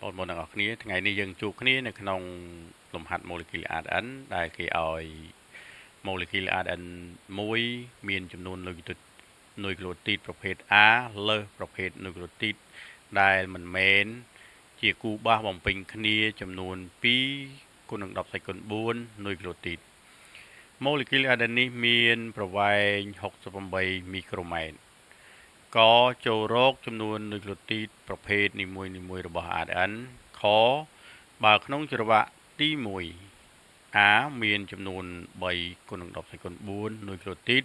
បងប្អូនទាំងអស់គ្នាថ្ងៃនេះយើងជួបគ្នានៅក្នុងលំហាត់ molecule ADN ដែលគេឲ្យ molecule ADN មួយមានចំនួននុយក្លូទីតប្រភេទ A លើសប្រភេទនុយក្លូទីតដែលមិនមែនជាគូបាសបំពេញគ្នាចំនួន2គុណនឹង10សេគុណ4នុយក្លូទីត molecule ADN នេះមានប្រវែង68មីក្រូម៉ែត្រកចូលរកចំនួននុយក្លូទីតប្រភេទនីមួយៗរបស់ ADN ខបើក្នុងច្រវាក់ទី1 A មានចំនួន3គុណនឹង10សេគុណ4នុយក្លូទីត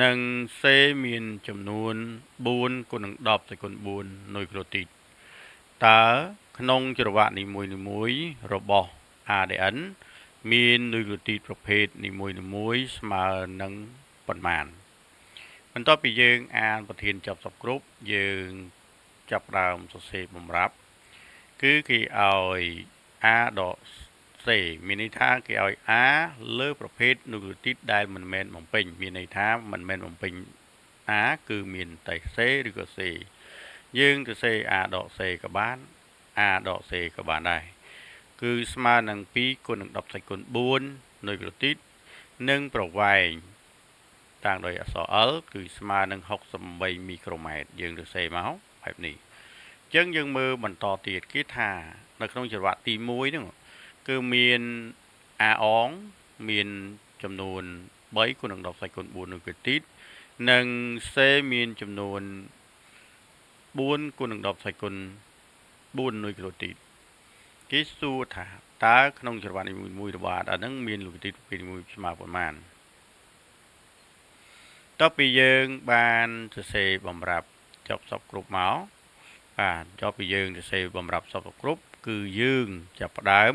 និង C មានចំនួន4គុណនឹង10សេគុណ4នុយក្លូទីតតើក្នុងច្រវាក់នីមួយៗរបស់ ADN មាននុយក្លូទីតប្រភេទនីមួយៗស្មើនឹងប៉ុន្មានបន្ទាប់ពីយើងអានប្រធានចប់សពគ្រប់យើងចាប់ផ្ដើមសរសេរបម្រាប់គឺគេឲ្យ A ដក C មានន័យថាគេឲ្យ A លើប្រភេទនុយក្លូទីតដែលមិនមែនបំពេញមានន័យថាមិនមែនបំពេញ A គឺមានតែ C ឬក៏ C យើងទៅសេ A ដក C ក៏បាន A ដក C ក៏បានដែរគឺស្មើនឹង2គុណនឹង10សេគុណ4នុយក្លូទីតនិងប្រវែងតាំងដោយអក្សរ L គឺស្មើនឹង68មីក្រូម៉ែត្រយើងទៅសេមកបែបនេះអញ្ចឹងយើងមើលបន្តទៀតគេថានៅក្នុងចង្វាក់ទី1ហ្នឹងគឺមាន A អងមានចំនួន3គុណនឹង10សេគុណ4នុយក្លូទីតនិង C មានចំនួន4គុណនឹង10សេគុណ4នុយក្លូទីតគេសួរថាតើក្នុងចង្វាក់នីមួយៗរបស់ ADN ហ្នឹងមាននុយក្លូទីតប្រភេទនីមួយស្មើប៉ុន្មានតទៅពីយើងបានសរសេរបម្រាប់ចប់សពគ្រប់មកបាទចប់ពីយើងសរសេរបម្រាប់សពគ្រប់គឺយើងចាប់ផ្ដើម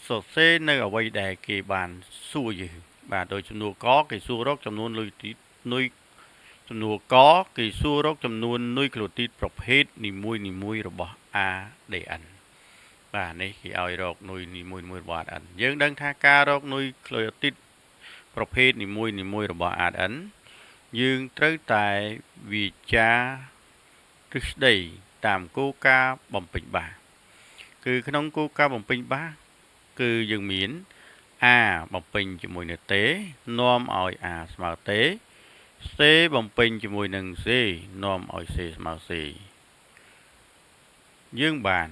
សរសេរនៅអ្វីដែលគេបានសួរយើងបាទដោយចំនួនកគេសួររកចំនួននុយទីនុយចំនួនកគេសួររកចំនួននុយក្លូទីតប្រភេទនីមួយៗរបស់ ADN បាទនេះគេឲ្យរកនុយនីមួយៗរបស់ ADN យើងដឹងថាការរកនុយក្លូទីតប្រភេទនីមួយៗរបស់ ADN យើងត្រូវតែវិចារទ្រឹស្ដីតាមគោលការណ៍បំពេញបាសគឺក្នុងគោលការណ៍បំពេញបាសគឺយើងមាន A បំពេញជាមួយនឹង T នាំឲ្យ A ស្មើ T C បំពេញជាមួយនឹង C នាំឲ្យ C ស្មើ C យើងបាន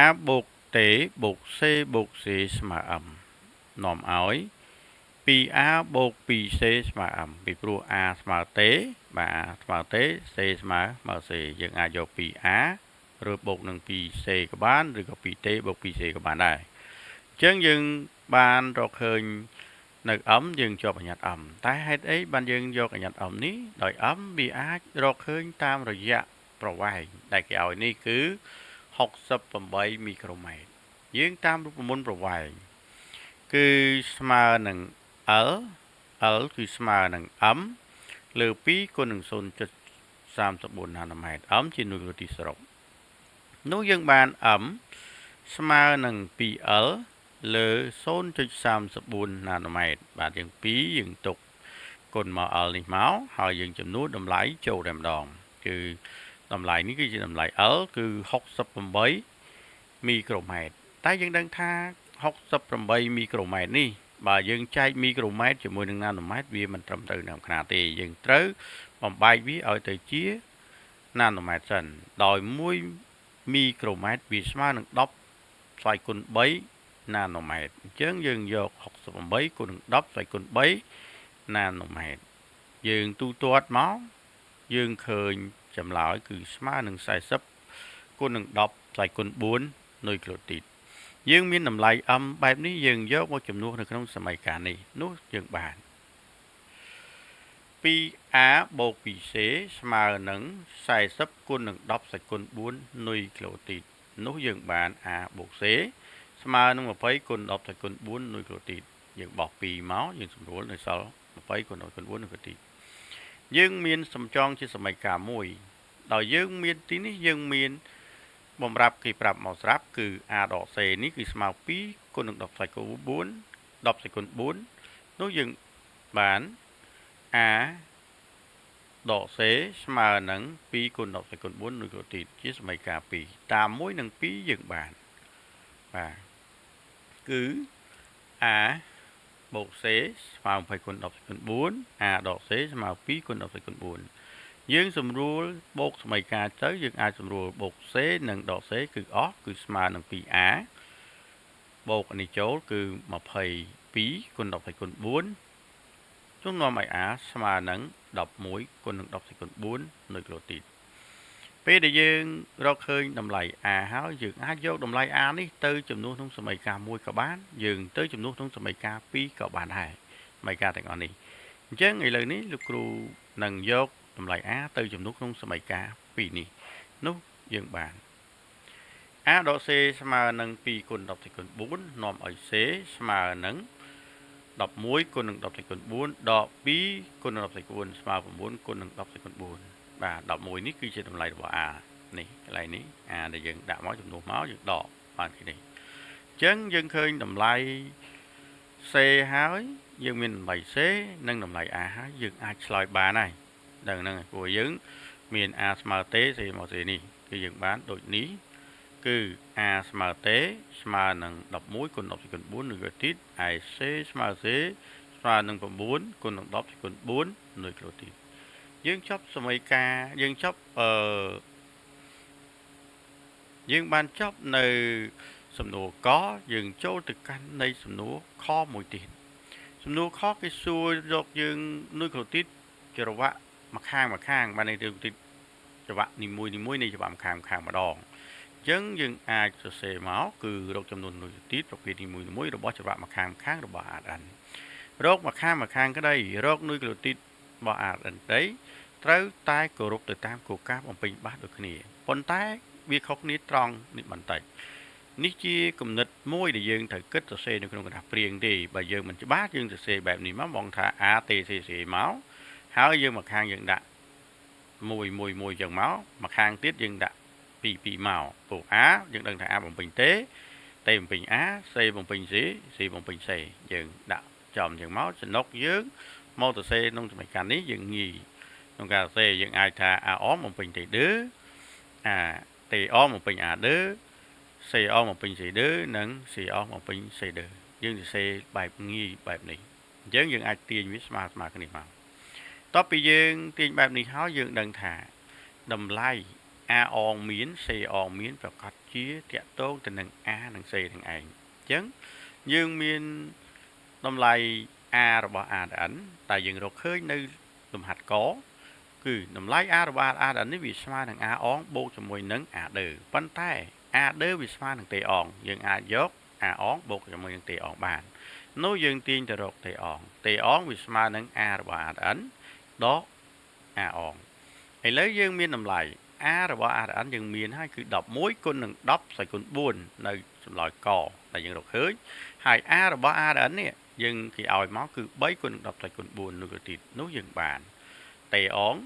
A បូក T បូក C បូក C ស្មើ M នាំឲ្យ 2A បូក 2C ស្មើ M ពីព្រោះ A ស្មើ T បាទ A ស្មើ T C ស្មើ C យើងអាចយក 2A ឬបូកនឹង 2C ក៏បានឬក៏ 2T បូក 2C ក៏បានដែរអញ្ចឹងយើងបានរកឃើញនៅ M យើងជាប់អញ្ញត្តិ M តែហេតុអីបានយើងយកអញ្ញត្តិ M នេះដោយ M វាអាចរកឃើញតាមរយៈប្រវែងដែលគេឲ្យនេះគឺ68មីក្រូម៉ែត្រយើងតាមរូបមន្តប្រវែងគឺស្មើនឹង L L គឺស្មើនឹង M លើ2គុណនឹង0.34ណាណូម៉ែត្រ M ជានុយក្លូទីតសរុបនោះយើងបាន M ស្មើនឹង 2L លើ0.34ណាណូម៉ែត្របាទយើង2យើងទុកគុណមក L នេះមកហើយយើងចំនួនតម្លៃចូលតែម្ដងគឺតម្លៃនេះគឺជាតម្លៃ L គឺ68មីក្រូម៉ែត្រតែយើងដឹងថា68មីក្រូម៉ែត្រនេះបើយើងចែកមីក្រូម៉ែត្រជាមួយនឹងណាណូម៉ែត្រវាមិនត្រឹមត្រូវតាមខ្នាតទេយើងត្រូវបំបែកវាឲ្យទៅជាណាណូម៉ែត្រសិនដោយ1មីក្រូម៉ែត្រវាស្មើនឹង10ស្វ័យគុណ3ណាណូម៉ែត្រអញ្ចឹងយើងយក68គុណនឹង10ស្វ័យគុណ3ណាណូម៉ែត្រយើងទូទាត់មកយើងឃើញចម្លើយគឺស្មើនឹង40គុណនឹង10ស្វ័យគុណ4នុយក្លូទីតយើងមានតម្លៃ m បែបនេះយើងយកមកជំនួសនៅក្នុងសមីការនេះនោះយើងបាន 2a បូក 2c ស្មើនឹង40គុណនឹង10សេគុណ4នុយក្លូទីតនោះយើងបាន a បូក c ស្មើនឹង20គុណ10សេគុណ4នុយក្លូទីតយើងបោះ2មកយើងសម្រួលនៅសល់20គុណ10គុណ4នុយក្លូទីតយើងមានសំចងជាសមីការមួយដោយយើងមានទីនេះយើងមានបំរាប់គេប្រាប់មកស្រាប់គឺ a ដក c នេះគឺស្មើ2គុណនឹង10សេគុណ4 10សេគុណ4នោះយើងបាន a ដក C ស្មើនឹង2គុណ10គុណ4នុយក្រូទីតជាសមីការ2តាម1និង2យើងបានបាទគឺ A បូក C ស្មើ20គុណ10គុណ4 A ដក C ស្មើ2គុណ10គុណ4យើងសម្រួលបូកសមីការទៅយើងអាចសម្រួលបូក C និងដក C គឺអស់គឺស្មើនឹង 2A បូកនេះចូលគឺ22គុណ10គុណ4ជំនាំឲ្យ A ស្មើនឹង11គុណនឹង10គុណ4នុយក្រូទីតពេលដែលយើងរកឃើញតម្លៃ A ហើយយើងអាចយកតម្លៃ A នេះទៅចំនួនក្នុងសមីការ1ក៏បានយើងទៅចំនួនក្នុងសមីការ2ក៏បានដែរសមីការទាំងអស់នេះអញ្ចឹងឥឡូវនេះលោកគ្រូនឹងយកតម្លៃ A ទៅចំនួនក្នុងសមីការ2នេះនោះយើងបាន A ដក C ស្មើនឹង2គុណ10គុណ4នាំឲ្យ C ស្មើនឹង11គុណនឹង10គុណ4ដក2គុណនឹង10គុណ4ស្មើ9គុណនឹង10គុណ4បាទ11នេះគឺជាតម្លៃរបស់ A នេះកន្លែងនេះ A ដែលយើងដាក់មកចំនួនមកយើងដកបានគេនេះអញ្ចឹងយើងឃើញតម្លៃ C ហើយយើងមានតម្លៃ C និងតម្លៃ A ហើយយើងអាចឆ្លើយបានហើយដឹងហ្នឹងព្រោះយើងមាន A ស្មើ T C មក C នេះគឺយើងបានដូចនេះគឺ A ស្មើ T ស្មើនឹង11គុណ10គុណ4នុយក្រូទីតឯ C ស្មើ C ស្មើនឹង9គុណនឹង10គុណ4នុយក្រូទីតយើងចប់សមីការយើងចប់យើងបានចប់នៅសំណួរកយើងចូលទៅកាន់នៃសំណួរខមួយទៀតសំណួរខគេសួរយកយើងនុយក្រូទីតចរវៈមួយខាងមួយខាងបានន័យទៅទីចង្វាក់នីមួយនីមួយនៃចង្វាក់មួយខាងខាងម្ដងអញ្ចឹងយើងអាចសរសេរមកគឺរកចំនួននុយក្រូទីតប្រភេទនីមួយនីមួយរបស់ចង្វាក់មួយខាងខាងរបស់ ADN រកមួយខាងមួយខាងក្តីរកនុយក្រូទីតរបស់ ADN ក្តីត្រូវតែគោរពទៅតាមគោលការណ៍បំពេញបាសដូចគ្នាប៉ុន្តែវាខុសគ្នាត្រង់នេះបន្តិចនេះជាគំនិតមួយដែលយើងត្រូវគិតសរសេរនៅក្នុងក្រដាសព្រាងទេបើយើងមិនច្បាស់យើងសរសេរបែបនេះមកបងថា A T C C មកហើយយើងមកខាងយើងដាក់1 1 1ចឹងមកមកខាងទៀតយើងដាក់2 2មកព្រោះ A យើងដឹងថា A បំពេញ T T បំពេញ A C បំពេញ C C បំពេញ C យើងដាក់ចំចឹងមកចំណុកយើងមកសរសេរក្នុងសមីការនេះយើងងាយក្នុងការសរសេរយើងអាចថា A អបំពេញ T 2 A T អបំពេញ A 2 C អបំពេញ C 2និង C អបំពេញ C 2យើងសរសេរបែបងាយបែបនេះអញ្ចឹងយើងអាចទាញវាស្មើស្មើគ្នាមកតបពីយើងទាញបែបនេះហើយយើងដឹងថាតម្លៃ A អងមាន C អងមានប្រកាសជាតាក់ទងទៅនឹង A និង C នឹងឯងអញ្ចឹងយើងមានតម្លៃ A របស់ ADN តែយើងរកឃើញនៅលំហាត់កគឺតម្លៃ A របស់ ADN នេះវាស្មើនឹង A អងបូកជាមួយនឹង A 2ប៉ុន្តែ A 2វាស្មើនឹង T អងយើងអាចយក A អងបូកជាមួយនឹង T អងបាននោះយើងទាញទៅរក T អង T អងវាស្មើនឹង A របស់ ADN ដក A អងឥឡូវយើងមានតម្លៃ A របស់ ADN យើងមានហើយគឺ11គុណនឹង10គុណ4នៅចម្លើយកដែលយើងរកឃើញហើយ A របស់ ADN នេះយើងគេឲ្យមកគឺ3គុណនឹង10គុណ4នុយក្រូទីតនោះយើងបាន T អង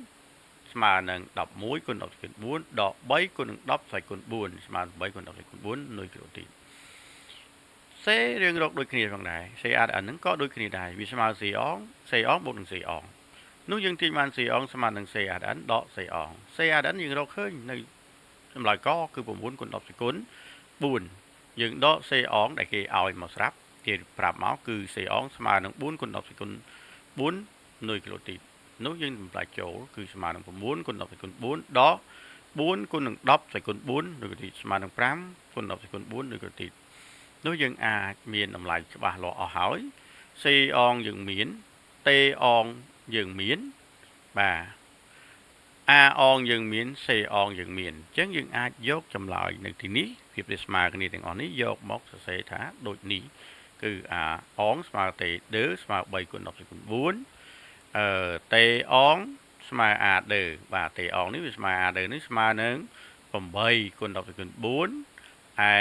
ស្មើនឹង11គុណ10គុណ4ដក3គុណនឹង10គុណ4ស្មើនឹង3គុណ10គុណ4នុយក្រូទីត C រឿងរកដូចគ្នាផងដែរ C ADN ហ្នឹងក៏ដូចគ្នាដែរវាស្មើ C អង C អងបូកនឹង C អងនោះយើងទាញបាន C អងស្មើនឹង C ADN ដក C អង C ADN យើងរកឃើញនៅចម្លើយកគឺ9គុណ10គុណ4យើងដក C អងដែលគេឲ្យមកស្រាប់គេប្រាប់មកគឺ C អងស្មើនឹង4គុណ10គុណ4នុយក្រូទីតនោះយើងតម្លៃចូលគឺស្មើនឹង9គុណ10គុណ4ដក4គុណនឹង10គុណ4នុយក្រូទីតស្មើនឹង5គុណ10គុណ4នុយក្រូទីតនោះយើងអាចមានតម្លៃច្បាស់លាស់អស់ហើយ C អងយើងមាន T អងយើងមានបាទ A អងយើងមាន C អងយើងមានអញ្ចឹងយើងអាចយកចម្លើយនៅទីនេះភាពវាស្មើគ្នាទាំងអស់នេះយកមកសរសេរថាដូចនេះគឺ A អងស្មើ T 2ស្មើ3គុណ10គុណ4 T អងស្មើ A 2បាទ T អងនេះវាស្មើ A 2នេះស្មើនឹង8គុណ10គុណ4ឯ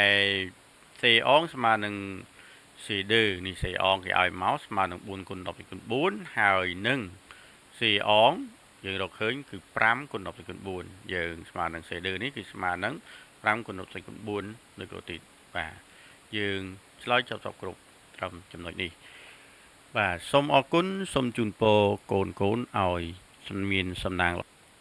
C អងស្មើនឹង C 2នេះ C អងគេឲ្យមកស្មើនឹង4គុណ10គុណ4ហើយនឹង C អងយើងរកឃើញគឺ5គុណ10គុណ4យើងស្មើនឹង C 2នេះគឺស្មើនឹង5គុណ10គុណ4នុយក្រូទីតបាទយើងឆ្លើយចប់គ្រប់ត្រឹមចំណុចនេះបាទសូមអរគុណសូមជូនពរកូនកូនឲ្យ មានសំណាង